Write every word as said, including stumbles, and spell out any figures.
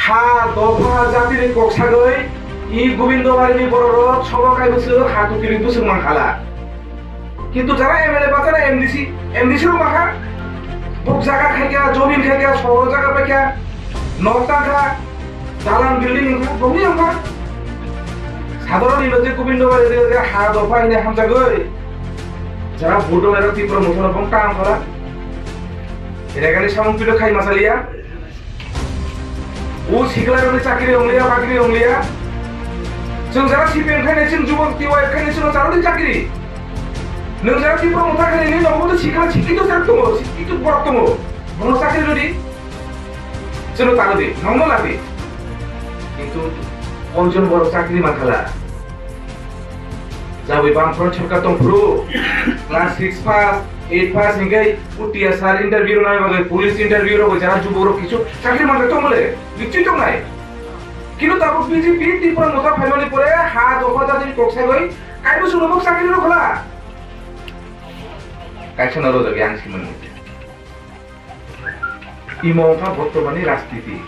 Ha dopha jatini kok sagwi i Gobindo Barini bororok sobo kai bwswk ha kutini bwswk mankhala. Kintu jara M L A bachana M D C, M D C rok makha. Buk jaga khaikha, jobin khaikha, sohor jaga paikha, nok tangkha, dalan building wngkha, bongni wngkha. Sadharon ni je Gobindo Bari je ha dopha hine hamjagwi. Jara vote rok Tipra Motha no bong tam khala. Regani samung pilo khai masaliya. O sikla rokni chakri ongliya, bakri ongliya. Chwng jara C P M khai nai, chwng jubok T Y F khai nai, chwng jara ni chakri. Nwng jara Tipra Motha khai nai, nwng nogo sikla sikito jara tongo, sikito borok tongo. Bono chakri rodi. Chwng taro di, nongno ladi. Kintu onjon borok chakri mankhala. Jabwi bam phoro chorkar tong phuru. Class six pass, eight pass hingke utia sir interview rwna bagwi, police interview rogwi jara jubok rok kichu chakri manjak tong bole. Nichoi tong nai. Kintu tabuk B J P Tipra Motha phaimani pore ha dopha jatini kok sagwi kaibo suno bok chakri rok khala. Kaisa na rojak yang simani. Imo wngkha bortomani rajniti.